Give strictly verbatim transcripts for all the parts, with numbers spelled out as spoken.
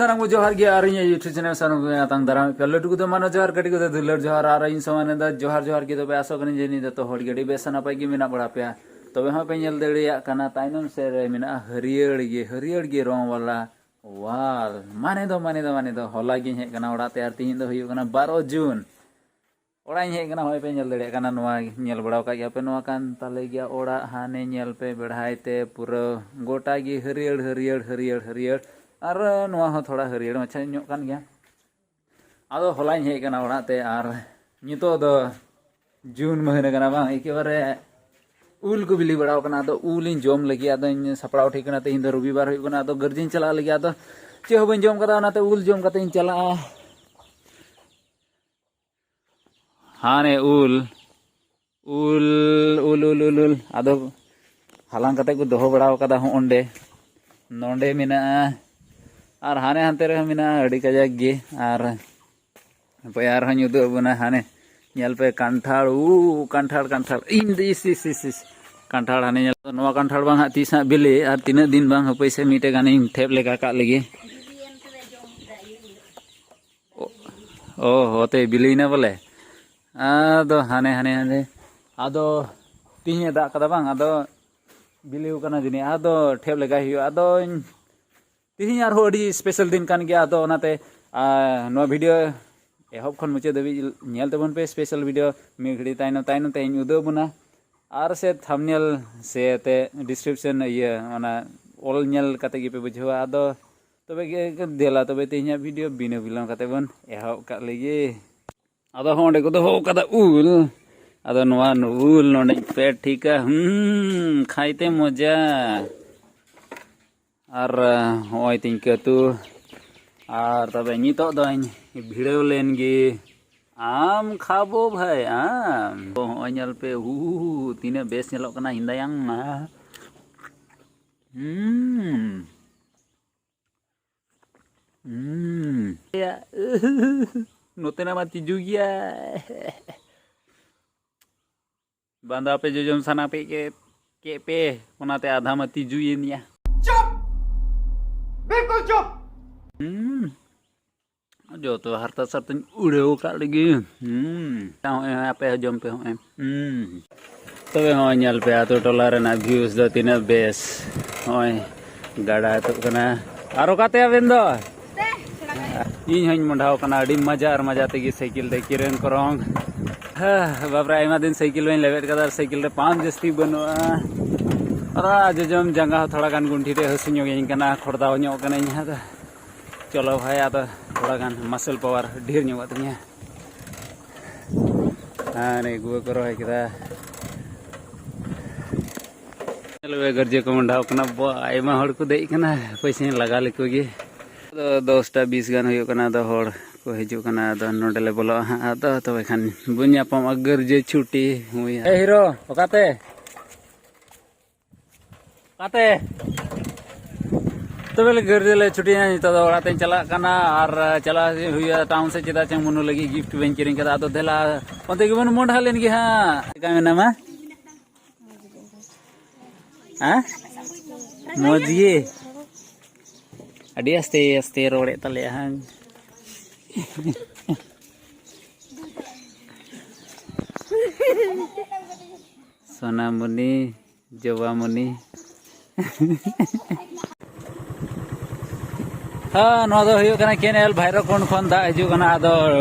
ᱥᱟᱱᱟᱢ ᱠᱚ ᱡᱚᱦᱟᱨ ᱜᱮ, ᱟᱨ ᱤᱧᱟᱹᱜ YouTube channel ᱥᱟᱱᱟᱢ ᱠᱚ ᱟᱛᱟᱝ ᱫᱟᱨᱟᱢᱮᱫ ᱯᱮᱭᱟ᱾ ᱞᱟᱹᱴᱩ ᱠᱚᱫᱚ ᱢᱟᱱᱚ ᱡᱚᱦᱟᱨ, ᱠᱟᱹᱴᱤᱡ ᱠᱚᱫᱚ ᱫᱩᱞᱟᱹᱲ ᱡᱚᱦᱟᱨ᱾ ᱟᱨ ᱤᱧ ᱥᱚᱢᱟᱱ ᱫᱚ ᱡᱚᱦᱟᱨ ᱡᱚᱦᱟᱨ ᱜᱮ᱾ ᱛᱚᱵᱮ ᱟᱥᱚᱜ ᱠᱟᱹᱱᱟᱹᱧ ᱡᱮ ᱱᱤᱛ ᱫᱚ ᱦᱚᱲ ᱜᱮ ᱟᱹᱰᱤ ᱵᱮᱥ ᱱᱟᱯᱟᱭ ᱜᱮ ᱢᱮᱱᱟᱜ ᱵᱟᱲᱟ ᱯᱮᱭᱟ᱾ ᱛᱚᱵᱮ ᱦᱚᱸ ᱯᱮ ᱧᱮᱞ ᱫᱟᱲᱮᱭᱟᱜ ᱠᱟᱱᱟ, ᱛᱟᱭᱱᱚᱢ ᱥᱮᱫ ᱨᱮ ᱢᱮᱱᱟᱜᱼᱟ ᱦᱟᱹᱨᱭᱟᱹᱲ ᱜᱮ, ᱦᱟᱹᱨᱭᱟᱹᱲ ᱜᱮ ᱨᱚᱝ ᱣᱟᱞᱟ ᱣᱟᱞ᱾ ᱢᱟᱱᱮ ᱫᱚ, ᱢᱟᱱᱮ ᱫᱚ, ᱢᱟᱱᱮ ᱫᱚ ᱦᱚᱞᱟ ᱜᱤᱧ ᱦᱮᱡ ᱠᱟᱱᱟ ᱚᱲᱟᱜ ᱛᱮ, ᱟᱨ ᱛᱤᱦᱤᱧ ᱫᱚ ᱦᱩᱭᱩᱜ ᱠᱟᱱᱟ ᱵᱟᱨᱚ ᱡᱩᱱ᱾ ᱚᱲᱟᱜ ᱤᱧ ᱦᱮᱡ ᱠᱟᱱᱟ, ᱦᱚᱸᱜᱼᱚᱭ ᱯᱮ ᱧᱮᱞ ᱫᱟᱲᱮᱭᱟᱜ ᱠᱟᱱᱟ, ᱱᱚᱣᱟ ᱧᱮᱞ ᱵᱟᱲᱟ ᱟᱠᱟᱫ ᱜᱮᱭᱟ ᱯᱮ, ᱱᱚᱣᱟ ᱠᱟᱱ ᱛᱟᱞᱮ ᱜᱮᱭᱟ ᱚᱲᱟᱜ᱾ ᱦᱟᱱᱮ ᱧᱮᱞ ᱯᱮ ᱵᱮᱲᱦᱟᱭ ᱛᱮ ᱯᱩᱨᱟᱹ ᱜᱚᱴᱟ ᱜᱮ ᱦᱟᱹᱨᱭᱟᱹᱲ, ᱦᱟᱹᱨᱭᱟᱹᱲ, ᱦᱟᱹᱨᱭᱟᱹᱲ, ᱦᱟᱹᱨᱭᱟᱹᱲ᱾ ᱟᱨ ᱱᱚᱣᱟ ᱦᱚᱸ ᱛᱷᱚᱲᱟ ᱦᱟᱹᱨᱭᱟᱹᱲ ᱢᱟᱪᱷᱟ ᱧᱚᱜ ᱠᱟᱱ ᱜᱮᱭᱟ᱾ ᱟᱫᱚ ᱦᱚᱞᱟᱧ ᱦᱮᱡ ᱠᱟᱱᱟ ᱚᱲᱟᱜ ᱛᱮ, ᱟᱨ ᱱᱤᱛᱚᱜ ᱫᱚ ᱡᱩᱱ ᱢᱟᱹᱦᱱᱟᱹ ᱠᱟᱱᱟ ᱵᱟᱝ, ᱮᱠᱮᱵᱟᱨᱮ ᱩᱞ ᱠᱚ ᱵᱤᱞᱤ ᱵᱟᱲᱟᱣ ᱠᱟᱱᱟ᱾ ᱟᱫᱚ ᱩᱞ ᱤᱧ ᱡᱚᱢ ᱞᱟᱹᱜᱤᱫ, ᱟᱫᱚᱧ ᱥᱟᱯᱲᱟᱣ ᱴᱷᱤᱠ ᱠᱟᱱᱟ, ᱛᱮᱦᱮᱧ ᱫᱚ ᱨᱚᱵᱤᱵᱟᱨ ᱦᱩᱭᱩᱜ ᱠᱟᱱᱟ᱾ ᱟᱫᱚ ᱜᱟᱨᱡᱮᱧ ᱪᱟᱞᱟᱜ ᱞᱟᱹᱜᱤᱫ, ᱟᱫᱚ ᱪᱮᱫ ᱦᱚᱸ ᱵᱟᱹᱧ ᱡᱚᱢ ᱠᱟᱫᱟ, ᱚᱱᱟᱛᱮ ᱩᱞ ᱡᱚᱢ ᱠᱟᱛᱮ ᱤᱧ ᱪᱟᱞᱟᱜᱼᱟ᱾ ᱦᱟᱱᱮ ᱩᱞ, ᱩᱞ, ᱩᱞ, ᱩᱞ, ᱩᱞ, ᱩᱞ᱾ ᱟᱫᱚ ᱦᱟᱞᱟᱝ ᱠᱟᱛᱮ ᱠᱚ ᱫᱚᱦᱚ ᱵᱟᱲᱟᱣ ᱠᱟᱫᱟ ᱦᱚᱸ ᱚᱸᱰᱮ, ᱱᱚᱸᱰᱮ ᱢᱮᱱᱟᱜᱼᱟ, ᱟᱨ ᱦᱟᱱᱮ ᱦᱟᱱᱛᱮ ᱨᱮᱦᱚᱸ ᱢᱮᱱᱟᱜᱼᱟ ᱟᱹᱰᱤ ᱠᱟᱡᱟᱠ ᱜᱮ᱾ ᱟᱨ ᱦᱟᱯᱮ ᱟᱨᱦᱚᱸᱧ ᱩᱫᱩᱜ ᱟᱵᱚᱱᱟ, ᱦᱟᱱᱮ ᱧᱮᱞ ᱯᱮ ᱠᱟᱱᱴᱷᱟᱲ, ᱩ, ᱠᱟᱱᱴᱷᱟᱲ, ᱠᱟᱱᱴᱷᱟᱲ, ᱤᱧ ᱫᱚ ᱤᱥ, ᱤᱥ, ᱤᱥ, ᱤᱥ, ᱠᱟᱱᱴᱷᱟᱲ ᱦᱟᱱᱮ ᱧᱮᱞ, ᱱᱚᱣᱟ ᱠᱟᱱᱴᱷᱟᱲ ᱵᱟᱝ ᱦᱟᱸᱜ ᱛᱤᱥ ᱦᱟᱸᱜ ᱵᱤᱞᱤ, ᱟᱨ ᱛᱤᱱᱟᱹᱜ ᱫᱤᱱ ᱵᱟᱝ, ᱦᱟᱯᱮ ᱥᱮ ᱢᱤᱫᱴᱮᱡ ᱜᱟᱱᱤᱧ ᱴᱷᱮᱯ ᱞᱮᱜᱟ ᱠᱟᱜ ᱞᱮᱜᱮ᱾ ᱚ, ᱚ, ᱦᱚᱛᱮ ᱵᱤᱞᱤᱭᱮᱱᱟ ᱵᱚᱞᱮ᱾ ᱟᱫᱚ ᱦᱟᱱᱮ, ᱦᱟᱱᱮ, ᱦᱟᱱᱮ᱾ ᱟᱫᱚ ᱛᱤᱦᱤᱧᱮ ᱫᱟᱜ ᱠᱟᱫᱟ ᱵᱟᱝ, ᱟᱫᱚ ᱵᱤᱞᱤᱣ ᱠᱟᱱᱟ ᱡᱟᱹᱱᱤᱡ᱾ ᱟᱫᱚ ᱴᱷᱮᱯ ᱞᱮᱜᱟᱭ ᱦᱩᱭᱩᱜᱼᱟ᱾ ᱟᱫᱚᱧ, ᱛᱤᱦᱤᱧ ᱟᱨᱦᱚᱸ ᱟᱹᱰᱤ special ᱫᱤᱱ ᱠᱟᱱ ᱜᱮᱭᱟ᱾ ᱟᱫᱚ ᱚᱱᱟᱛᱮ, ᱟᱨ ᱱᱚᱣᱟ video ᱮᱦᱚᱵ ᱠᱷᱚᱱ ᱢᱩᱪᱟᱹᱫ ᱫᱷᱟᱹᱵᱤᱡ ᱧᱮᱞ ᱛᱟᱵᱚᱱ ᱯᱮ᱾ Special video ᱢᱤᱫ ᱜᱷᱟᱹᱲᱤ ᱛᱟᱭᱱᱚᱢ, ᱛᱟᱭᱱᱚᱢ ᱛᱮ ᱤᱧ ᱩᱫᱩᱜ ᱟᱵᱚᱱᱟ᱾ ᱟᱨ ᱥᱮ thumbnail ᱥᱮ ᱛᱮ description, ᱤᱭᱟᱹ, ᱚᱱᱟ ᱚᱞ ᱧᱮᱞ ᱠᱟᱛᱮ ᱜᱮᱯᱮ ᱵᱩᱡᱷᱟᱹᱣᱟ᱾ ᱟᱫᱚ ᱛᱚᱵᱮ ᱜᱮ ᱫᱮᱞᱟ ᱛᱚᱵᱮ ᱛᱮᱦᱮᱧᱟᱜ video ᱵᱤᱱᱟᱹ ᱵᱤᱞᱚᱢ ᱠᱟᱛᱮ ᱵᱚᱱ ᱮᱦᱚᱵ ᱠᱟᱜ ᱞᱮᱜᱮ᱾ ᱟᱫᱚ ᱦᱚᱸ ᱚᱸᱰᱮ ᱠᱚ ᱫᱚᱦᱚ ᱠᱟᱫᱟ ᱩᱞ᱾ ᱟᱫᱚ ᱱᱚᱣᱟ ᱩᱞ ᱱᱚᱰᱮᱧ ᱯᱮ ᱴᱷᱤᱠᱟ, ᱦᱩᱸ, ᱠᱷᱟᱭᱛᱮ ᱢᱚᱡᱟ᱾ ᱟᱨ ᱦᱚᱸᱜᱼᱚᱭ ᱛᱤᱧ ᱠᱟᱹᱛᱩ᱾ ᱟᱨ ᱛᱚᱵᱮ ᱱᱤᱛᱚᱜ ᱫᱚᱧ ᱵᱷᱤᱲᱟᱹᱣ ᱞᱮᱱ ᱜᱮ᱾ ᱟᱢ ᱠᱷᱟᱵᱚ ᱵᱷᱟᱭ, ᱟᱢ᱾ ᱦᱚᱸᱜᱼᱚᱭ ᱧᱮᱞ ᱯᱮ, ᱦᱩ, ᱛᱤᱱᱟᱹᱜ ᱵᱮᱥ ᱧᱮᱞᱚᱜ ᱠᱟᱱᱟ ᱦᱤᱸᱫᱟᱭᱟᱝ ᱢᱟ᱾ ᱦᱩᱸ᱾ ᱦᱩᱸ᱾ ᱱᱚᱛᱮᱱᱟᱜ ᱢᱟ ᱛᱤᱡᱩ ᱜᱮᱭᱟ᱾ ᱵᱟᱝ ᱫᱚ ᱟᱯᱮ ᱡᱚᱡᱚᱢ ᱥᱟᱱᱟ ᱯᱮ ᱠᱮᱫ, ᱠᱮᱫ ᱯᱮ, ᱚᱱᱟᱛᱮ ᱟᱫᱷᱟ ᱢᱟ ᱛᱤᱡᱩᱭᱮᱱ ᱜᱮᱭᱟ᱾ ᱪᱩᱯ! ᱵᱤᱞᱠᱩᱞ ᱪᱩᱯ! ᱦᱩᱸ, ᱡᱚᱛᱚ ᱦᱟᱨᱛᱟ ᱥᱟᱨᱛᱟᱧ ᱩᱲᱟᱹᱣ ᱟᱠᱟᱫ ᱞᱮᱜᱮ᱾ ᱦᱩᱸ, ᱱᱚᱜᱼᱚᱭ ᱟᱯᱮ ᱦᱚᱸ ᱡᱚᱢ ᱯᱮ ᱦᱚᱸᱜᱼᱚᱭ᱾ ᱦᱩᱸ, ᱛᱚᱵᱮ ᱦᱚᱸᱜᱼᱚᱭ ᱧᱮᱞ ᱯᱮ, ᱟᱛᱳ ᱴᱚᱞᱟ ᱨᱮᱱᱟᱜ views ᱫᱚ ᱛᱤᱱᱟᱹᱜ ᱵᱮᱥ᱾ ᱱᱚᱜᱼᱚᱭ ᱜᱟᱰᱟ ᱟᱹᱛᱩᱜ ᱠᱟᱱᱟ᱾ ᱟᱨ ᱚᱠᱟᱛᱮ ᱟᱵᱮᱱ ᱫᱚ? ᱤᱧ ᱦᱚᱸᱧ ᱢᱚᱸᱰᱷᱟᱣ ᱠᱟᱱᱟ ᱟᱹᱰᱤ ᱢᱟᱡᱟ ᱟᱨ ᱢᱟᱡᱟ ᱛᱮᱜᱮ ᱥᱟᱭᱠᱮᱞ ᱛᱮ ᱠᱤᱨᱤᱧ ᱠᱚᱨᱚᱝ᱾ ᱦᱮᱸ, ᱵᱟᱯᱨᱮ, ᱟᱭᱢᱟ ᱫᱤᱱ ᱥᱟᱭᱠᱮᱞ ᱵᱟᱹᱧ ᱞᱮᱵᱮᱫ ᱠᱟᱫᱟ ᱟᱨ ᱥᱟᱭᱠᱮᱞ ᱨᱮ ᱯᱟᱢᱯ ᱡᱟᱹᱥᱛᱤ ᱵᱟᱹᱱᱩᱜᱼᱟ᱾ ᱟᱨ ᱡᱚᱡᱚᱢ ᱡᱟᱸᱜᱟ ᱦᱚᱸ ᱛᱷᱚᱲᱟ ᱜᱟᱱ ᱜᱩᱱᱴᱷᱤ ᱨᱮ ᱦᱟᱹᱥᱩ ᱧᱚᱜ ᱤᱧ ᱠᱟᱱᱟ, ᱠᱷᱚᱲᱫᱟᱣ ᱧᱚᱜ ᱠᱟᱹᱱᱟᱹᱧ᱾ ᱟᱫᱚ ᱪᱚᱞᱚ ᱵᱷᱟᱭ, ᱟᱫᱚ ᱛᱷᱚᱲᱟ ᱜᱟᱱ muscle power ᱰᱷᱮᱨ ᱧᱚᱜᱚᱜ ᱛᱤᱧᱟᱹ᱾ ᱟᱨ ᱜᱩᱣᱟᱹ ᱠᱚ ᱨᱚᱦᱚᱭ ᱠᱮᱫᱟ᱾ ᱧᱮᱞ ᱢᱮ, ᱜᱟᱹᱨᱡᱟᱹ ᱠᱚ ᱢᱚᱸᱰᱷᱟᱣ ᱠᱟᱱᱟ, ᱵᱟ, ᱟᱭᱢᱟ ᱦᱚᱲ ᱠᱚ ᱫᱮᱡ ᱠᱟᱱᱟ᱾ ᱦᱟᱯᱳᱭ ᱥᱮᱧ ᱞᱟᱜᱟ ᱞᱮᱠᱚ ᱜᱮ᱾ ᱟᱫᱚ ᱫᱚᱥᱴᱟ ᱵᱤᱥ ᱜᱟᱱ ᱦᱩᱭᱩᱜ ᱠᱟᱱᱟ, ᱟᱫᱚ ᱦᱚᱲ ᱠᱚ ᱦᱤᱡᱩᱜ ᱠᱟᱱᱟ᱾ ᱟᱫᱚ ᱱᱚᱸᱰᱮ ᱞᱮ ᱵᱚᱞᱚᱜᱼᱟ ᱦᱟᱸᱜ᱾ ᱟᱫᱚ ᱛᱚᱵᱮ ᱠᱷᱟᱱ ᱵᱚᱱ ᱧᱟᱯᱟᱢᱟ, ᱜᱟᱹᱨᱡᱟᱹ ᱪᱷᱩᱴᱤ ᱦᱩᱭ᱾ ᱮ ᱦᱤᱨᱳ, ᱚᱠᱟᱛᱮ? ᱚᱠᱟᱛᱮ? ᱛᱚᱵᱮ ᱞᱮ ᱜᱟᱹᱨᱡᱟᱹ ᱞᱮ ᱪᱷᱩᱴᱤᱭᱟ, ᱱᱤᱛᱚᱜ ᱫᱚ ᱚᱲᱟᱜ ᱛᱮᱧ ᱪᱟᱞᱟᱜ ᱠᱟᱱᱟ ᱟᱨ ᱪᱟᱞᱟᱜ ᱦᱩᱭᱩᱜᱼᱟ ᱴᱟᱣᱩᱱ ᱥᱮᱫ᱾ ᱪᱮᱫᱟᱜ ᱪᱚᱝ ᱢᱚᱱᱩ ᱞᱟᱹᱜᱤᱫ gift ᱵᱟᱹᱧ ᱠᱤᱨᱤᱧ ᱠᱟᱫᱟ᱾ ᱟᱫᱚ ᱫᱮᱞᱟ ᱚᱱᱛᱮ ᱜᱮᱵᱚᱱ ᱢᱚᱸᱰᱷᱟ ᱞᱮᱱ ᱜᱮ ᱦᱟᱸᱜ᱾ ᱪᱮᱫ ᱞᱮᱠᱟ ᱢᱮᱱᱟᱢᱟ? ᱦᱮᱸ? ᱢᱚᱡᱽ ᱜᱮ? ᱟᱹᱰᱤ ᱟᱥᱛᱮ ᱟᱥᱛᱮ ᱨᱚᱲᱮᱫ ᱛᱟᱞᱮᱭᱟ ᱦᱟᱝ᱾ ᱥᱳᱱᱟᱢᱩᱱᱤ, ᱡᱚᱵᱟᱢᱩᱱᱤ᱾ ᱦᱮᱸ, ᱱᱚᱣᱟ ᱫᱚ ᱦᱩᱭᱩᱜ ᱠᱟᱱᱟ ᱠᱮᱱᱮᱞ ᱵᱷᱟᱭᱨᱚᱠᱚᱱᱰ ᱠᱷᱚᱱ ᱫᱟᱜ ᱦᱤᱡᱩᱜ ᱠᱟᱱᱟ, ᱟᱫᱚ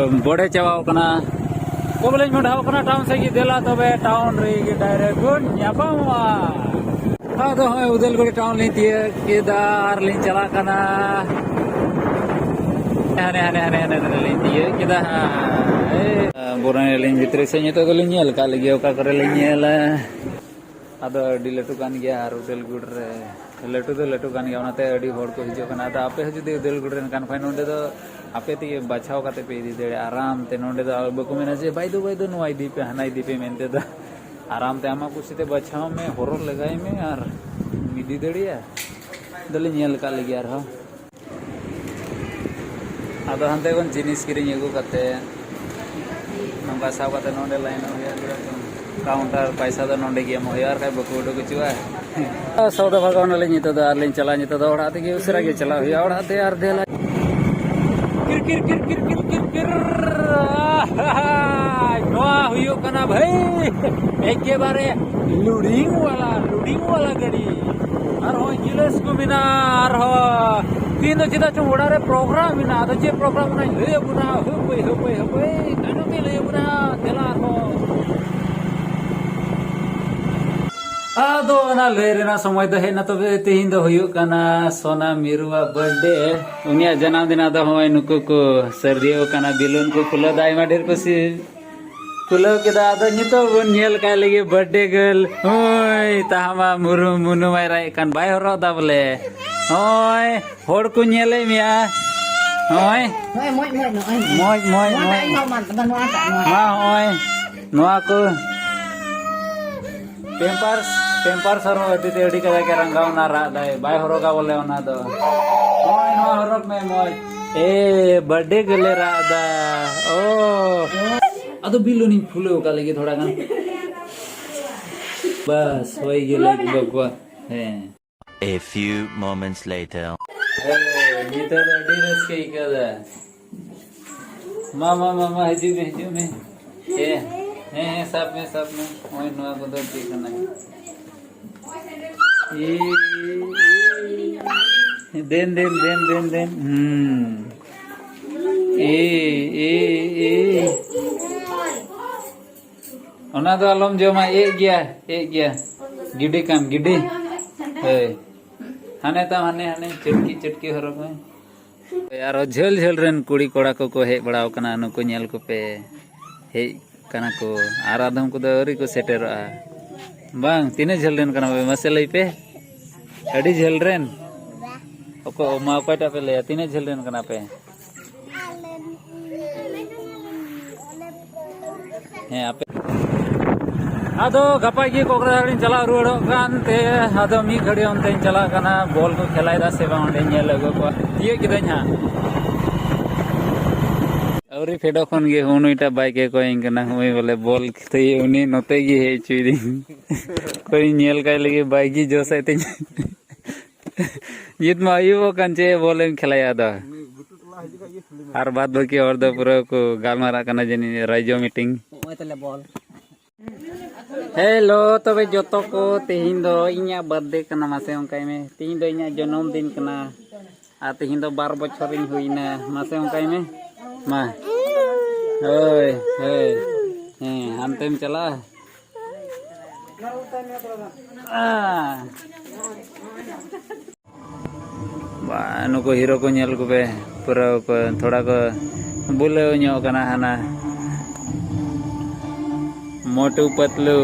ᱵᱚᱰᱮ ᱪᱟᱵᱟᱣ ᱠᱟᱱᱟ᱾ ᱛᱚᱵᱮ ᱞᱤᱧ ᱢᱚᱸᱰᱷᱟᱣ ᱠᱟᱱᱟ ᱴᱟᱣᱩᱱ ᱥᱮᱫ ᱜᱮ, ᱫᱮᱞᱟ ᱛᱚᱵᱮ ᱴᱟᱣᱩᱱ ᱨᱮᱜᱮ direct ᱵᱚᱱ ᱧᱟᱯᱟᱢᱚᱜᱼᱟ᱾ ᱟᱫᱚ ᱦᱚᱸᱜᱼᱚᱭ ᱩᱫᱟᱞᱜᱩᱲᱤ ᱴᱟᱣᱩᱱ ᱞᱤᱧ ᱛᱤᱭᱟᱹᱜ ᱠᱮᱫᱟ ᱟᱨ ᱞᱤᱧ ᱪᱟᱞᱟᱜ ᱠᱟᱱᱟ᱾ ᱦᱟᱱᱮ, ᱦᱟᱱᱮ, ᱦᱟᱱᱮ, ᱦᱟᱱᱮ, ᱦᱟᱱᱮ ᱞᱤᱧ ᱛᱤᱭᱟᱹᱜ ᱠᱮᱫᱟ ᱦᱟᱸᱜ᱾ ᱮ, ᱵᱚᱨᱚᱝ ᱟᱹᱞᱤᱧ ᱵᱷᱤᱛᱨᱤ ᱥᱮᱫ ᱱᱤᱛᱚᱜ ᱫᱚᱞᱤᱧ ᱧᱮᱞ ᱠᱟᱜ ᱞᱮᱜᱮ, ᱚᱠᱟ ᱠᱚᱨᱮ ᱞᱤᱧ ᱧᱮᱞᱟ᱾ ᱟᱫᱚ ᱟᱹᱰᱤ ᱞᱟᱹᱴᱩ ᱠᱟᱱ ᱜᱮᱭᱟ ᱟᱨ ᱩᱫᱟᱞᱜᱩᱲ ᱨᱮ ᱞᱟᱹᱴᱩ ᱫᱚ ᱞᱟᱹᱴᱩ ᱠᱟᱱ ᱜᱮᱭᱟ, ᱚᱱᱟᱛᱮ ᱟᱹᱰᱤ ᱦᱚᱲ ᱠᱚ ᱦᱤᱡᱩᱜ ᱠᱟᱱᱟ᱾ ᱟᱫᱚ ᱟᱯᱮ ᱦᱚᱸ ᱡᱩᱫᱤ ᱩᱫᱟᱞᱜᱩᱲ ᱨᱮᱱ ᱠᱟᱱ ᱠᱷᱟᱱ, ᱱᱚᱸᱰᱮ ᱫᱚ ᱟᱯᱮ ᱛᱮᱜᱮ ᱵᱟᱪᱷᱟᱣ ᱠᱟᱛᱮ ᱯᱮ ᱤᱫᱤ ᱫᱟᱲᱮᱭᱟᱜᱼᱟ ᱟᱨᱟᱢ ᱛᱮ᱾ ᱱᱚᱸᱰᱮ ᱫᱚ ᱵᱟᱠᱚ ᱢᱮᱱᱟ ᱡᱮ, "ᱵᱟᱭ ᱫᱚ, ᱵᱟᱭ ᱫᱚ, ᱱᱚᱣᱟ ᱤᱫᱤ ᱯᱮ, ᱦᱟᱱᱟ ᱤᱫᱤ ᱯᱮ" ᱢᱮᱱᱛᱮ ᱫᱚ᱾ ᱟᱨᱟᱢ ᱛᱮ ᱟᱢᱟᱜ ᱠᱩᱥᱤ ᱛᱮ ᱵᱟᱪᱷᱟᱣ ᱢᱮ, ᱦᱚᱨᱚᱜ ᱞᱮᱜᱟᱭ ᱢᱮ ᱟᱨ ᱤᱫᱤ ᱫᱟᱲᱮᱭᱟᱜᱼᱟ᱾ ᱫᱚᱞᱤᱧ ᱧᱮᱞ ᱟᱠᱟᱫ ᱞᱮᱜᱮᱭᱟ ᱟᱨᱦᱚᱸ᱾ ᱟᱫᱚ ᱦᱟᱱᱛᱮ ᱠᱷᱚᱱ ᱡᱤᱱᱤᱥ ᱠᱤᱨᱤᱧ ᱟᱹᱜᱩ ᱠᱟᱛᱮ ᱱᱚᱝᱠᱟ ᱥᱟᱵ ᱠᱟᱛᱮ ᱱᱚᱸᱰᱮ ᱞᱟᱭᱤᱱᱚᱜ ᱦᱩᱭᱩᱜᱼᱟ᱾ ᱠᱟᱣᱩᱱᱴᱟᱨ ᱯᱟᱭᱥᱟ ᱫᱚ ᱱᱚᱸᱰᱮ ᱜᱮ ᱮᱢᱚᱜ ᱦᱩᱭᱩᱜᱼᱟ, ᱟᱨ ᱵᱟᱠᱷᱟᱡ ᱵᱟᱠᱚ ᱩᱰᱩᱠ ᱦᱚᱪᱚᱣᱟᱜᱼᱟ᱾ ᱥᱚᱣᱫᱟ ᱵᱷᱟᱜᱟᱣ ᱱᱟᱞᱤᱧ ᱱᱤᱛᱚᱜ ᱫᱚ, ᱟᱨ ᱞᱤᱧ ᱪᱟᱞᱟᱜᱼᱟ ᱱᱤᱛᱚᱜ ᱫᱚ ᱚᱲᱟᱜ ᱛᱮᱜᱮ, ᱩᱥᱟᱹᱨᱟ ᱜᱮ ᱪᱟᱞᱟᱜ ᱦᱩᱭᱩᱜᱼᱟ ᱚᱲᱟᱜ ᱛᱮ᱾ ᱟᱨ ᱫᱮᱞᱟ ᱠᱤᱨ ᱠᱤᱨ ᱠᱤᱨ ᱠᱤᱨ ᱠᱤᱨ ᱠᱤᱨ ᱠᱤᱨ᱾ ᱱᱚᱣᱟ ᱦᱩᱭᱩᱜ ᱠᱟᱱᱟ ᱵᱷᱟᱹᱭ, ᱮᱠᱮᱵᱟᱨᱮ ᱞᱩᱰᱤᱝ ᱣᱟᱞᱟ, ᱞᱩᱰᱤᱝ ᱣᱟᱞᱟ ᱜᱟᱹᱰᱤ᱾ ᱟᱨᱦᱚᱸ ᱡᱤᱞᱟᱹᱥ ᱠᱚ ᱢᱮᱱᱟᱜᱼᱟ᱾ ᱟᱨᱦᱚᱸ ᱛᱤᱦᱤᱧ ᱫᱚ ᱪᱮᱫᱟᱜ ᱪᱚᱝ ᱚᱲᱟᱜ ᱨᱮ ᱯᱨᱳᱜᱨᱟᱢ ᱢᱮᱱᱟᱜᱼᱟ᱾ ᱟᱫᱚ ᱪᱮᱫ ᱯᱨᱳᱜᱨᱟᱢ ᱚᱱᱟᱧ ᱞᱟᱹᱭ ᱟᱵᱚᱱᱟ, ᱦᱟᱹᱯᱟᱹᱭ ᱦᱟᱹᱯᱟᱹᱭ ᱦᱟᱹᱯᱟᱹᱭ, ᱛᱟᱭᱱᱚᱢ ᱛᱮᱧ ᱞᱟᱹᱭ ᱟᱵᱚᱱᱟ᱾ ᱫᱮᱞᱟ ᱟᱨᱦᱚᱸ ᱟᱫᱚ ᱚᱱᱟ ᱞᱟᱹᱭ ᱨᱮᱱᱟᱜ ᱥᱚᱢᱚᱭ ᱫᱚ ᱦᱮᱡ ᱮᱱᱟ᱾ ᱛᱚᱵᱮ ᱛᱮᱦᱮᱧ ᱫᱚ ᱦᱩᱭᱩᱜ ᱠᱟᱱᱟ ᱥᱳᱱᱟ ᱢᱤᱨᱩᱣᱟᱜ ᱵᱟᱨᱛᱷᱰᱮ᱾ ᱩᱱᱤᱭᱟᱜ ᱡᱟᱱᱟᱢ ᱫᱤᱱ᱾ ᱟᱫᱚ ᱦᱚᱸᱜᱼᱚᱭ ᱱᱩᱠᱩ ᱠᱚ ᱥᱟᱹᱨᱫᱤᱭᱟᱹᱣ ᱠᱟᱱᱟ, ᱵᱮᱞᱩᱱ ᱠᱚ ᱠᱷᱩᱞᱟᱹᱣ ᱫᱟ, ᱟᱭᱢᱟ ᱰᱷᱮᱨ ᱠᱩᱥᱤ ᱠᱷᱩᱞᱟᱹᱣ ᱠᱮᱫᱟ᱾ ᱟᱫᱚ ᱱᱤᱛᱚᱜ ᱵᱚᱱ ᱧᱮᱞ ᱠᱟᱭ ᱞᱮᱜᱮ ᱵᱟᱨᱛᱷᱰᱮ ᱜᱟᱨᱞ᱾ ᱦᱳᱭ, ᱛᱟᱦᱟ ᱢᱟ ᱢᱩᱨᱩᱢ ᱢᱩᱱᱩᱢᱟᱭ ᱨᱟᱭᱮᱫ ᱠᱟᱱ, ᱵᱟᱭ ᱦᱚᱨᱚᱜ ᱫᱟ ᱵᱚᱞᱮ᱾ ᱦᱳᱭ, ᱦᱚᱲ ᱠᱚ ᱧᱮᱞᱮᱫ ᱢᱮᱭᱟ᱾ ᱦᱳᱭ, ᱱᱚᱜᱼᱚᱭ ᱢᱚᱡᱽ, ᱢᱚᱡᱽ, ᱱᱚᱜᱼᱚᱭ ᱢᱚᱡᱽ, ᱢᱚᱡᱽ, ᱱᱚᱣᱟᱴᱟᱜ, ᱱᱚᱣᱟᱴᱟᱜ᱾ ᱢᱟ ᱦᱚᱸᱜᱼᱚᱭ ᱱᱚᱣᱟ ᱠᱚ ᱯᱮᱢᱯᱟᱨᱥ, ᱯᱮᱢᱯᱟᱨᱥ ᱦᱚᱨᱚᱜ ᱟᱹᱰᱤ ᱛᱮ ᱟᱹᱰᱤ ᱠᱟᱡᱟᱠ ᱮ ᱨᱟᱸᱜᱟᱣ ᱮᱱᱟ, ᱨᱟᱜ ᱫᱟᱭ, ᱵᱟᱭ ᱦᱚᱨᱚᱜᱟ ᱵᱚᱞᱮ ᱚᱱᱟ ᱫᱚ᱾ ᱱᱚᱜᱼᱚᱭ ᱱᱚᱣᱟ ᱦᱚᱨᱚᱜ ᱢᱮ ᱢᱚᱡᱽ᱾ ᱮ, ᱵᱟᱨᱛᱷᱰᱮ ᱜᱟᱨᱞ ᱮ ᱨᱟᱜ ᱫᱟ᱾ ᱳ᱾ ᱟᱫᱚ ᱵᱤᱞᱩᱱᱤᱧ ᱯᱷᱩᱞᱟᱹᱣ ᱟᱠᱟᱫ ᱞᱟᱹᱜᱤᱫ ᱛᱷᱚᱲᱟ ᱜᱟᱱ᱾ ᱵᱟᱥ, ᱦᱳᱭ ᱜᱮ ᱞᱟᱹᱜᱤᱫ ᱵᱟᱵᱩᱣᱟᱜ᱾ ᱦᱮᱸ᱾ A few moments later. ᱦᱮᱸ, ᱱᱤᱛᱚᱜ ᱫᱚ ᱟᱹᱰᱤ ᱨᱟᱹᱥᱠᱟᱹ ᱟᱹᱭᱠᱟᱹᱣ ᱫᱟ᱾ ᱢᱟ, ᱢᱟ, ᱢᱟ, ᱢᱟ, ᱦᱤᱡᱩᱜ ᱢᱮ, ᱦᱤᱡᱩᱜ ᱢᱮ᱾ ᱦᱮᱸ, ᱦᱮᱸ, ᱦᱮᱸ, ᱥᱟᱵ ᱢᱮ, ᱥᱟᱵ ᱢᱮ᱾ ᱱᱚᱜᱼᱚᱭ ᱱᱚᱣᱟ ᱠᱚᱫᱚ ᱪᱮᱫ ᱠᱟᱱᱟ? ᱮ, ᱮ, ᱫᱮᱱ, ᱫᱮᱱ, ᱫᱮᱱ, ᱫᱮᱱ, ᱫᱮᱱ᱾ ᱦᱩᱸ᱾ ᱮ, ᱮ, ᱮ᱾ ᱚᱱᱟ ᱫᱚ ᱟᱞᱚᱢ ᱡᱚᱢᱟ, ᱮᱜ ᱜᱮᱭᱟ, ᱮᱜ ᱜᱮᱭᱟ᱾ ᱜᱤᱰᱤ ᱠᱟᱢ, ᱜᱤᱰᱤ᱾ ᱦᱳᱭ᱾ ᱦᱟᱱᱮ ᱛᱟᱢ, ᱦᱟᱱᱮ, ᱦᱟᱱᱮ, ᱪᱟᱹᱴᱠᱤ, ᱪᱟᱹᱴᱠᱤ ᱦᱚᱨᱚᱜ ᱢᱮ᱾ ᱟᱨᱚ ᱡᱷᱟᱹᱞ ᱡᱷᱟᱹᱞ ᱨᱮᱱ ᱠᱩᱲᱤ ᱠᱚᱲᱟ ᱠᱚᱠᱚ ᱦᱮᱡ ᱵᱟᱲᱟᱣ ᱠᱟᱱᱟ, ᱱᱩᱠᱩ ᱧᱮᱞ ᱠᱚᱯᱮ᱾ ᱦᱮᱡ ᱠᱟᱱᱟ ᱠᱚ᱾ ᱟᱨ ᱟᱫᱚᱢ ᱠᱚᱫᱚ ᱟᱹᱣᱨᱤ ᱠᱚ ᱥᱮᱴᱮᱨᱚᱜᱼᱟ᱾ ᱵᱟᱝ, ᱛᱤᱱᱟᱹᱜ ᱡᱷᱟᱹᱞ ᱨᱮᱱ ᱠᱟᱱᱟ ᱯᱮ? ᱢᱟᱥᱮ ᱞᱟᱹᱭ ᱯᱮ᱾ ᱟᱹᱰᱤ ᱡᱷᱟᱹᱞ ᱨᱮᱱ? ᱚᱠᱚ-, ᱢᱟ ᱚᱠᱚᱭᱴᱟᱜ ᱯᱮ ᱞᱟᱹᱭᱟ? ᱛᱤᱱᱟᱹᱜ ᱡᱷᱟᱹᱞ ᱨᱮᱱ ᱠᱟᱱᱟ ᱯᱮ? ᱦᱮᱸ, ᱟᱯᱮ᱾ ᱟᱫᱚ ᱜᱟᱯᱟ ᱜᱮ ᱠᱚᱠᱨᱟᱡᱷᱟᱲᱤᱧ ᱪᱟᱞᱟᱣ ᱨᱩᱣᱟᱹᱲᱚᱜ ᱠᱟᱱ ᱛᱮ, ᱟᱫᱚ ᱢᱤᱫ ᱜᱷᱟᱹᱲᱤ ᱚᱱᱛᱮᱧ ᱪᱟᱞᱟᱜ ᱠᱟᱱᱟ, ᱵᱚᱞ ᱠᱚ ᱠᱷᱮᱞᱟᱭᱮᱫᱟ ᱥᱮ ᱵᱟᱝ, ᱚᱸᱰᱮᱧ ᱧᱮᱞ ᱟᱹᱜᱩ ᱠᱚᱣᱟ᱾ ᱛᱤᱭᱟᱹᱜ ᱠᱤᱫᱟᱹᱧ ᱦᱟᱸᱜ᱾ ᱟᱹᱣᱨᱤ ᱯᱷᱮᱰᱚᱜ ᱠᱷᱚᱱ ᱜᱮ ᱦᱩᱭ ᱱᱩᱭᱴᱟᱜ ᱵᱟᱭ ᱠᱮ ᱠᱚᱭᱮᱧ ᱠᱟᱱᱟ, ᱦᱩᱭ ᱵᱚᱞᱮ ᱵᱚᱞ ᱠᱷᱮᱞ ᱩᱱᱤ ᱱᱚᱛᱮ ᱜᱮ ᱦᱮᱡ ᱦᱚᱪᱚᱭᱫᱤᱧ᱾ ᱠᱚᱭ ᱧᱮᱞ ᱠᱟᱭ ᱞᱟᱹᱜᱤᱫ ᱵᱟᱭ ᱜᱮ ᱡᱚᱥ ᱮᱫ ᱛᱤᱧ᱾ ᱱᱤᱛ ᱢᱟ ᱟᱹᱭᱩᱵᱚᱜ ᱠᱟᱱ, ᱪᱮᱫ ᱵᱚᱞᱮᱢ ᱠᱷᱮᱞᱟᱭᱟ ᱟᱫᱚ᱾ ᱟᱨ ᱵᱟᱫ ᱵᱟᱹᱠᱤ ᱦᱚᱲ ᱫᱚ ᱯᱩᱨᱟᱹ ᱠᱚ ᱜᱟᱞᱢᱟᱨᱟᱜ ᱠᱟᱱᱟ ᱡᱟᱹᱱᱤᱡ ᱨᱟᱡᱽᱡᱚ ᱢᱤᱴᱤᱝ᱾ ᱱᱚᱜᱼᱚᱭ ᱛᱟᱞᱮ ᱵᱚᱞ᱾ ᱦᱮᱞᱳ, ᱛᱚᱵᱮ ᱡᱚᱛᱚ ᱠᱚ, ᱛᱮᱦᱮᱧ ᱫᱚ ᱤᱧᱟᱹᱜ ᱵᱟᱨᱛᱷᱰᱮ ᱠᱟᱱᱟ, ᱢᱟᱥᱮ ᱚᱱᱠᱟᱭ ᱢᱮ᱾ ᱛᱮᱦᱮᱧ ᱫᱚ ᱤᱧᱟᱹᱜ ᱡᱚᱱᱚᱢ ᱫᱤᱱ ᱠᱟᱱᱟ᱾ ᱟᱨ ᱛᱮᱦᱮᱧ ᱫᱚ ᱵᱟᱨ ᱵᱚᱪᱷᱚᱨᱤᱧ ᱦᱩᱭᱱᱟ, ᱢᱟᱥᱮ ᱚᱱᱠᱟᱭ ᱢᱮ᱾ ᱢᱟ᱾ ᱦᱳᱭ, ᱦᱳᱭ᱾ ᱦᱮᱸ, ᱦᱟᱱᱛᱮᱢ ᱪᱟᱞᱟᱜᱼᱟ? ᱟ᱾ ᱵᱟ, ᱱᱩᱠᱩ ᱦᱤᱨᱳ ᱠᱚ ᱧᱮᱞ ᱠᱚᱯᱮ, ᱯᱩᱨᱟᱹ ᱠᱚ, ᱛᱷᱚᱲᱟ ᱠᱚ ᱵᱩᱞᱟᱹᱣ ᱧᱚᱜ ᱠᱟᱱᱟ ᱦᱟᱱᱟ ᱢᱳᱴᱩ ᱯᱟᱛᱞᱩ᱾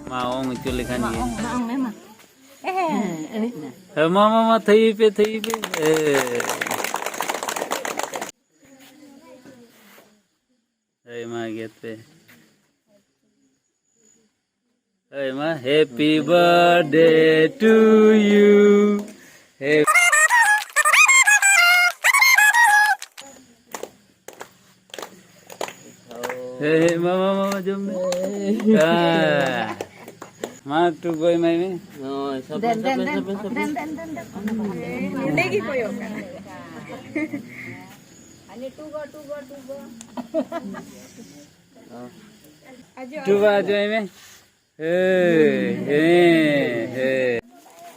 ᱢᱟ ᱚᱝ ᱦᱚᱪᱚ ᱞᱮᱠᱷᱟᱱ ᱜᱮ᱾ ᱢᱟ ᱚᱝ ᱢᱮ, ᱢᱟ᱾ ᱦᱮᱸ, ᱮᱱᱮᱡ ᱢᱮ᱾ ᱦᱮᱸ, ᱢᱟ, ᱢᱟ, ᱢᱟ, ᱛᱷᱟᱹᱭᱟᱹᱭ ᱯᱮ, ᱛᱷᱟᱹᱭᱟᱹᱭ ᱯᱮ᱾ ᱦᱮᱸ᱾ ᱦᱳᱭ, ᱢᱟ ᱜᱮᱫ ᱯᱮ᱾ ᱦᱳᱭ, ᱢᱟ, Happy birthday to you. Happy ᱦᱮᱸ, ᱦᱮᱸ, ᱢᱟ, ᱢᱟ, ᱢᱟ, ᱢᱟ, ᱡᱚᱢ ᱢᱮ᱾ ᱦᱮᱸ᱾ ᱢᱟ, ᱴᱩ ᱜᱚᱭ ᱮᱢᱟᱭ ᱢᱮ᱾ ᱦᱳᱭ, ᱥᱟᱵ ᱢᱮ, ᱫᱮᱱ, ᱥᱟᱵ ᱫᱮᱱ, ᱢᱮ, ᱫᱮᱱ, ᱥᱟᱵ ᱢᱮ, ᱥᱟᱵ ᱢᱮ᱾ ᱫᱮᱱ, ᱫᱮᱱ, ᱫᱮᱱ, ᱫᱮᱱ᱾ ᱱᱚᱰᱮ ᱜᱮ ᱠᱚᱭᱚᱜ ᱠᱟᱱᱟ᱾ ᱟᱞᱮ ᱴᱩ ᱜᱚ, ᱴᱩ ᱜᱚ, ᱴᱩ ᱜᱚ᱾ ᱴᱩ ᱜᱚ, ᱡᱚᱢ ᱢᱮ᱾ ᱦᱮᱸ, ᱦᱮᱸ, ᱦᱮᱸ᱾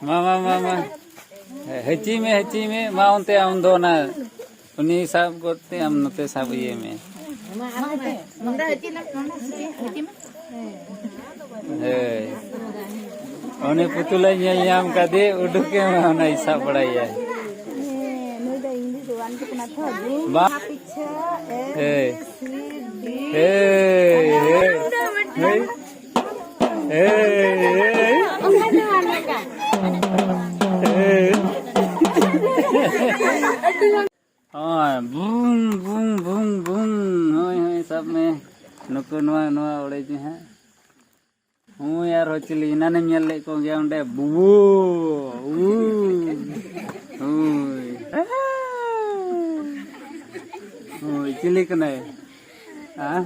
ᱢᱟ, ᱢᱟ, ᱢᱟ, ᱢᱟ᱾ ᱦᱮᱸᱪᱤ ᱢᱮ, ᱦᱮᱸᱪᱤ ᱢᱮ᱾ ᱢᱟ, ᱚᱱᱛᱮ ᱟᱢ ᱫᱚ ᱚᱱᱟ, ᱩᱱᱤ ᱥᱟᱵ ᱜᱚᱫ ᱛᱮ, ᱟᱢ ᱱᱚᱛᱮ ᱥᱟᱵ ᱤᱭᱟᱹ ᱢᱮ᱾ ᱦᱮᱸ᱾ ᱩᱱᱤ ᱯᱩᱛᱩᱞᱮ ᱧᱮᱞ ᱧᱟᱢ ᱠᱟᱫᱮ, ᱩᱰᱩᱠᱮ ᱢᱮ, ᱚᱱᱟᱭ ᱥᱟᱵ ᱵᱟᱲᱟᱭᱟ᱾ ᱦᱮᱸ, ᱱᱩᱭ ᱫᱚ ᱤᱝᱞᱤᱥ ᱚᱣᱟᱱ ᱠᱚ ᱠᱟᱱᱟ ᱛᱚ᱾ ᱵᱟ-, ᱦᱮᱸ᱾ ᱦᱮᱸ, ᱦᱮᱸ, ᱦᱮᱸ᱾ ᱦᱮᱸ, ᱦᱮᱸ᱾ ᱦᱮᱸ᱾ ᱦᱳᱭ, ᱵᱩᱝ, ᱵᱩᱝ, ᱵᱩᱝ, ᱵᱩᱝ᱾ ᱦᱳᱭ, ᱦᱳᱭ, ᱥᱟᱵ ᱢᱮ᱾ ᱱᱩᱠᱩ ᱱᱚᱣᱟ, ᱱᱚᱣᱟ ᱚᱲᱮᱡ ᱢᱮ ᱦᱟᱸᱜ᱾ ᱦᱳᱭ, ᱟᱨᱦᱚᱸ ᱪᱤᱞᱤ ᱮᱱᱟᱱᱮᱢ ᱧᱮᱞ ᱞᱮᱫ ᱠᱚ ᱜᱮᱭᱟ ᱚᱸᱰᱮ? ᱵᱩᱵᱩ᱾ ᱩ᱾ ᱪᱤᱞᱤ ᱠᱟᱱᱟᱭ? ᱦᱮᱸ?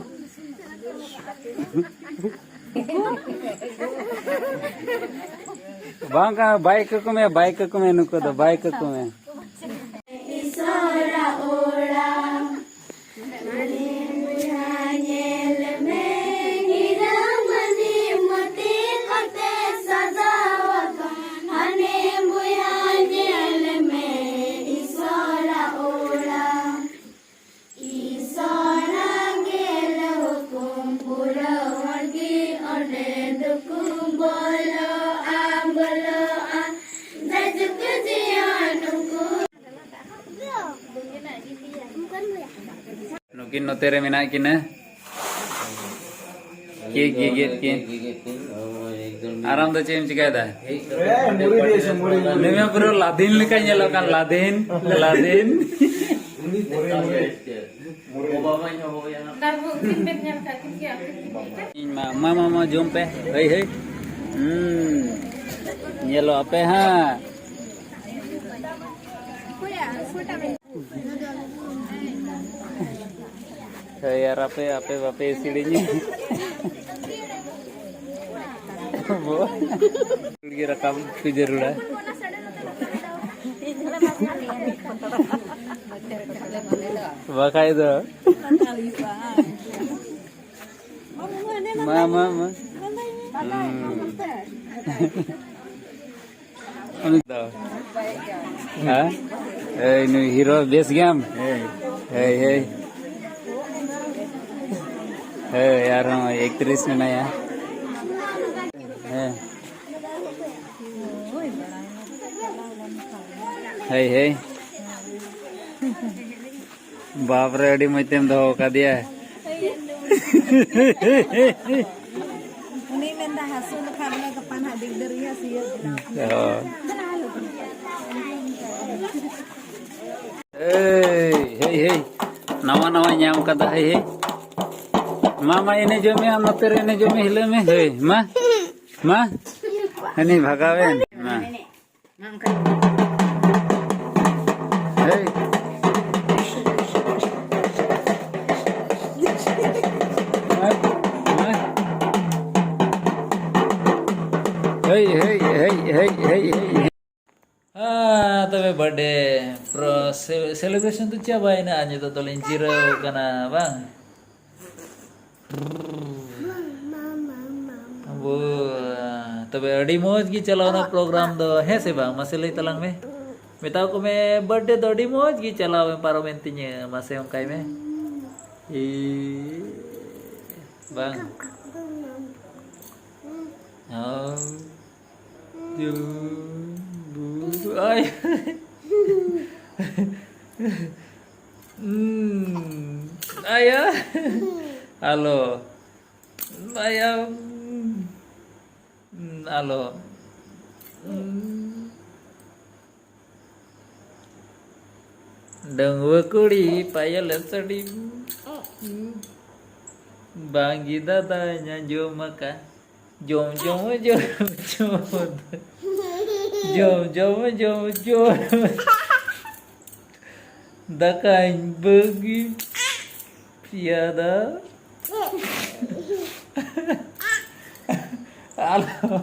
ᱵᱟᱝ ᱠᱟᱱᱟ, ᱵᱟᱭ ᱠᱟᱹᱠᱩ ᱢᱮ, ᱵᱟᱭ ᱠᱟᱹᱠᱩ ᱢᱮ, ᱱᱩᱠᱩ ᱫᱚ ᱵᱟᱭ ᱠᱟᱹᱠᱩ ᱢᱮ᱾ ᱤᱥᱚᱨᱟ ᱚᱲᱟᱜ, ᱢᱟᱱᱮ ᱵᱚᱭᱦᱟ ᱧᱮᱞ ᱢᱮ, ᱦᱤᱨᱟᱹ ᱢᱟᱹᱱᱤ ᱢᱚᱛᱤ ᱠᱚᱛᱮ ᱥᱟᱡᱟᱣ ᱟᱠᱟᱱ᱾ ᱦᱟᱱᱮ ᱵᱚᱭᱦᱟ ᱧᱮᱞ ᱢᱮ, ᱤᱥᱚᱨᱟ ᱚᱲᱟᱜ᱾ ᱤᱥᱚᱨ ᱟᱝᱜᱮᱞ ᱦᱩᱠᱩᱢ ᱯᱩᱨᱟᱹ ᱦᱚᱲ ᱜᱮ ᱚᱸᱰᱮ ᱫᱚᱠᱚ ᱵᱚᱞᱚᱜᱼᱟ, ᱵᱚᱞᱚᱜᱼᱟ᱾ ᱡᱟᱡᱩᱜ ᱡᱤᱭᱚᱱ ᱩᱱᱠᱩ᱾ ᱱᱩᱠᱤᱱ ᱱᱚᱛᱮ ᱨᱮ ᱢᱮᱱᱟᱜ ᱠᱤᱱᱟ᱾ ᱪᱮᱫ ᱜᱮᱜᱮᱫ ᱠᱤᱱ? ᱟᱨ ᱟᱢ ᱫᱚ ᱪᱮᱫ ᱮᱢ ᱪᱤᱠᱟᱹᱭᱮᱫᱟ? ᱩᱱᱤ ᱢᱟ ᱯᱩᱨᱟᱹ ᱞᱟᱫᱤᱱ ᱞᱮᱠᱟᱭ ᱧᱮᱞᱚᱜ ᱠᱟᱱ, ᱞᱟᱫᱤᱱ, ᱞᱟᱫᱤᱱ᱾ ᱤᱧ ᱢᱟ, ᱢᱟ, ᱢᱟ, ᱢᱟ, ᱡᱚᱢ ᱯᱮ᱾ ᱦᱟᱹᱭ, ᱦᱟᱹᱭ᱾ ᱦᱩᱸ᱾ ᱧᱮᱞᱚᱜ ᱟᱯᱮ ᱦᱟᱸᱜ᱾ ᱦᱳᱭ, ᱟᱨ ᱟᱯᱮ, ᱟᱯᱮ ᱵᱟᱯᱮ ᱥᱤᱲᱤᱧᱟ᱾ ᱜᱮ ᱨᱟᱠᱟᱵ ᱠᱚ ᱡᱟᱹᱨᱩᱲᱟ᱾ ᱵᱟᱠᱷᱟᱡ ᱫᱚ᱾ ᱢᱟ, ᱢᱟ, ᱢᱟ᱾ ᱦᱩᱸ᱾ ᱩᱱᱤ ᱫᱚ᱾ ᱦᱮᱸ? ᱮᱭ, ᱱᱩᱭ ᱦᱤᱨᱳ ᱵᱮᱥ ᱜᱮᱭᱟᱢ? ᱦᱮᱸ᱾ ᱦᱮᱭ, ᱦᱮᱭ᱾ ᱦᱮᱭ, ᱟᱨᱦᱚᱸ ᱮᱠᱴᱨᱮᱥ ᱢᱮᱱᱟᱭᱟ᱾ ᱦᱮᱸ᱾ ᱦᱮᱭ, ᱦᱮᱭ᱾ ᱵᱟᱯ ᱨᱮ, ᱟᱹᱰᱤ ᱢᱚᱡᱽ ᱛᱮᱢ ᱫᱚᱦᱚ ᱟᱠᱟᱫᱮᱭᱟ᱾ ᱩᱱᱤ ᱢᱮᱱᱫᱟ ᱦᱟᱹᱥᱩ ᱞᱮᱠᱷᱟᱱ ᱵᱚᱞᱮ ᱜᱟᱯᱟ ᱱᱟᱦᱟᱜ ᱰᱤᱜᱽ ᱰᱟᱹᱨ ᱜᱮ ᱦᱟᱹᱥᱩᱭᱟ᱾ ᱚ᱾ ᱮᱭ, ᱦᱮᱭ, ᱦᱮᱭ᱾ ᱱᱟᱣᱟ, ᱱᱟᱣᱟ ᱧᱟᱢ ᱠᱟᱫᱟ, ᱦᱮᱭ, ᱦᱮᱭ᱾ ᱢᱟ, ᱢᱟ, ᱮᱱᱮᱡᱚᱜ ᱢᱮ, ᱟᱢ ᱱᱚᱛᱮ ᱨᱮ ᱮᱱᱮᱡᱚᱜ ᱢᱮ, ᱦᱤᱞᱟᱹᱜ ᱢᱮ, ᱦᱮᱭ, ᱢᱟ, ᱢᱟ᱾ ᱦᱟᱹᱱᱤ ᱵᱷᱟᱜᱟᱣᱮᱱ, ᱢᱟ᱾ ᱦᱮᱭ᱾ ᱛᱚᱵᱮ ᱵᱟᱨᱛᱷᱰᱮ ᱯᱨᱚ-, ᱥᱮ-, ᱥᱮᱞᱤᱵᱨᱮᱥᱚᱱ ᱫᱚ ᱪᱟᱵᱟᱭᱮᱱᱟ, ᱟᱨ ᱱᱤᱛᱚᱜ ᱫᱚᱞᱤᱧ ᱡᱤᱨᱟᱹᱣ ᱠᱟᱱᱟ ᱵᱟᱝ? ᱵᱩ-, ᱛᱚᱵᱮ ᱟᱹᱰᱤ ᱢᱚᱡᱽ ᱜᱮ ᱪᱟᱞᱟᱣᱱᱟ ᱯᱨᱳᱜᱨᱟᱢ ᱫᱚ, ᱦᱮᱸ ᱥᱮ ᱵᱟᱝ? ᱢᱟᱥᱮ ᱞᱟᱹᱭ ᱛᱟᱞᱟᱝ ᱢᱮ᱾ ᱢᱮᱛᱟᱣ ᱠᱚ ᱢᱮ, ᱵᱟᱨᱛᱷᱰᱮ ᱫᱚ ᱟᱹᱰᱤ ᱢᱚᱡᱽ ᱜᱮ ᱪᱟᱞᱟᱣ ᱯᱟᱨᱚᱢᱮᱱ ᱛᱤᱧᱟᱹ᱾ ᱢᱟᱥᱮ ᱚᱱᱠᱟᱭ ᱢᱮ᱾ ᱤ-, ᱵᱟᱝ᱾ ᱦᱚᱸ᱾ ᱡᱩ-, ᱵᱩ-, ᱟᱭ᱾ ᱩᱸ, ᱟᱭᱟ᱾ ᱟᱞᱚ᱾ ᱟᱭᱟ᱾ ᱩᱸ, ᱟᱞᱚ᱾ ᱩᱸ᱾ ᱰᱟᱺᱜᱩᱣᱟᱹ ᱠᱩᱲᱤ ᱯᱟᱭᱮᱞ ᱥᱟᱹᱲᱤ᱾ ᱵᱟᱝ ᱜᱮ ᱫᱟᱫᱟᱧ ᱟᱸᱡᱚᱢ ᱟᱠᱟᱫ᱾ ᱡᱚᱢ, ᱡᱚᱢ, ᱡᱚᱢ, ᱡᱚᱢ᱾ ᱡᱚᱢ, ᱡᱚᱢ, ᱡᱚᱢ, ᱡᱚᱢ᱾ ᱫᱟᱠᱟᱧ ᱵᱟᱹᱜᱤ ᱯᱮᱭᱟ ᱫᱟ᱾ ᱟᱞᱚ᱾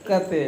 ᱠᱟᱛᱮ᱾